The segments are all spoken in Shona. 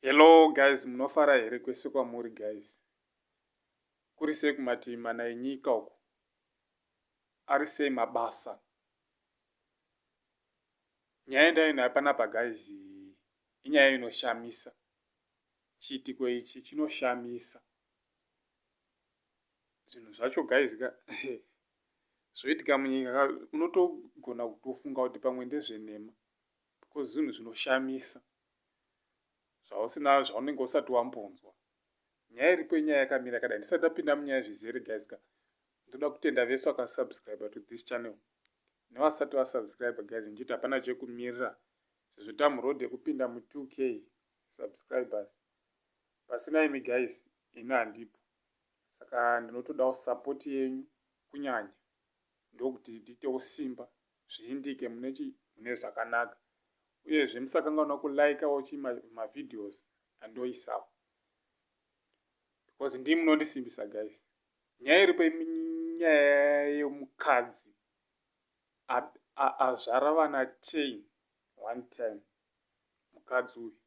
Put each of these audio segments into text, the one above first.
Hello guys, munofara here kwese kwamuri guys? Kuri sei kumativi mana enyika uku? Ari sei mabasa? Nyaya yandainayo panapa guys inyaya inoshamisa. Chiitiko ichi chinoshamisa. Zvinhu zvacho guys ka zvoitika munyika ka unotogona kutofunga kuti pamwe ndezvenhema because zvinhu zvinoshamisa zvausina zvaunenge usati wambonzwa. Nyaya iripo inyaya yakamira yakadai. Ndisati ndapinda munyaya zvizere guys ka ndoda kutenda vese vakasubscribe to this channel nevasati vasubscribe guys, ndichiti hapana chekumirira sezvo tamuroad yekupinda mu2K subscribers. Pasina imi guys, ini handipo, saka ndinotodawo support yenyu kunyanya, ndokuti tiitewo simba zviindike mune chi mune zvakanaka. Uyezve musakanganwa kulikewo chi mavideos andoisawo because ndii munondisimbisa guys. Nyaya iripo inyaya yemukadzi azvara vana 10 one time. Mukadzi uyu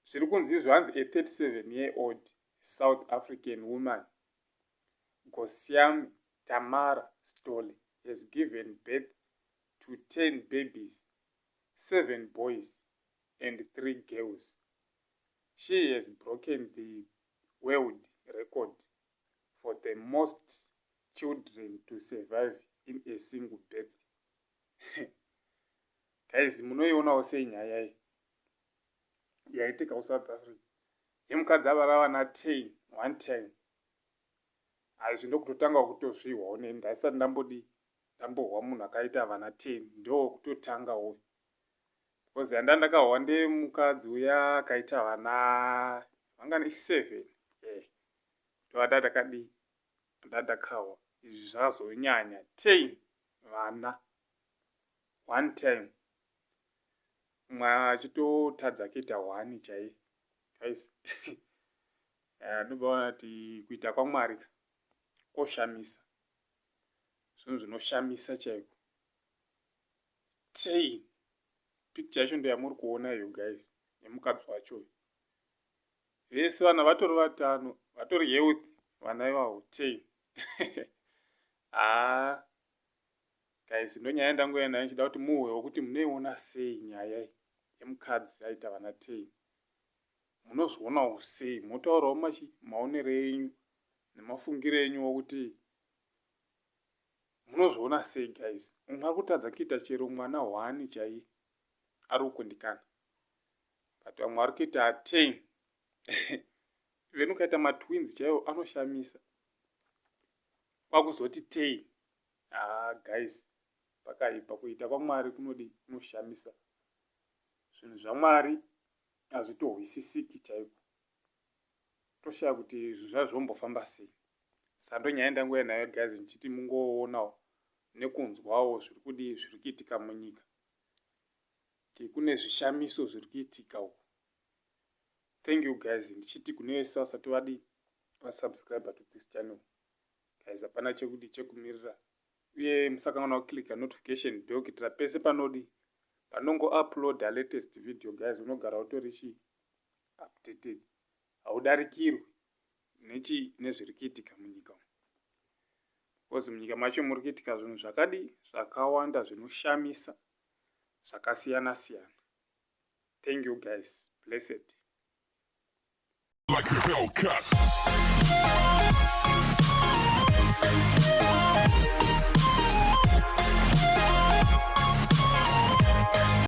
zviri kunzi izvo hanzi a 37 year old South African woman, Gosiame Tamara Sithole, has given birth to 10 babies, 7 boys and 3 girls. She has broken the world record for the most children to survive in a single birth. Guys, munoionawo sei nyaya iyi yaitika kuSouth Africa yemukadzi avara vana 10 one time? Haizvi ndokutotanga kutozvihwawo neni, ndaisati ndambodi ndambohwa munhu akaita vana 10, ndokutotangawo because yanda ndakahwa ndemukadzi uya akaita vana vangani 7 ndovada ndakadii ndandakahwa. Izvi zvazonyanya, 10 vana one time, mumwe achitotadza kuita one chaiye. Guys, ndobvaona kuti kuita kwaMwari koshamisa, zvinhu zvinoshamisa chaiko. 10. Picture yacho ndoyamuri kuona iyo guys, nemukadzi wacho. Vese vana vatori vatano, vatori healthy vana ivavo 10. Haa guys, ndonyaya yandangoya nayo nchida kuti muhwewo kuti munoiona sei nyaya iyi yemukadzi aita vana 10. Munozvionawo sei? Motaurawo machi maonero enyu nemafungiro enyuwo kuti munozviona sei guys. Umwe ari kutadza kuita chero mwana 1 chaiye, ari kukundikana, but vamwe vari kuita 10. Even ukaita matwins chaiwo anoshamisa, kwakuzoti 10. Haa guys, pakaipa. Kuita kwaMwari kunodi kunoshamisa. Zvinhu zvaMwari hazvitohwisisiki chaiko, toshaya kuti zvinhu zvacho zvombofamba sei. Saka ndonyaya ndanguya nayo guys, ndichiti mungoonawo nekunzwawo zviri kudii, zviri kuitika munyika, kune zvishamiso zviri kuitika uku. Thank you guys, ndichiti kune vese vasati vadii vasubscribe to this channel guys, hapana chekudi chekumirira. Uye musakanganwa kuclicka notification bell kuitira pese panodi panongo uploada latest video guys, unogara utori chi updated, haudarikirwi nechi nezviri kuitika munyika, because munyika macho muri kuitika zvinhu zvakadi zvakawanda zvinoshamisa zvakasiyana siyana. Thank you guys, blessed. Like a Hellcat.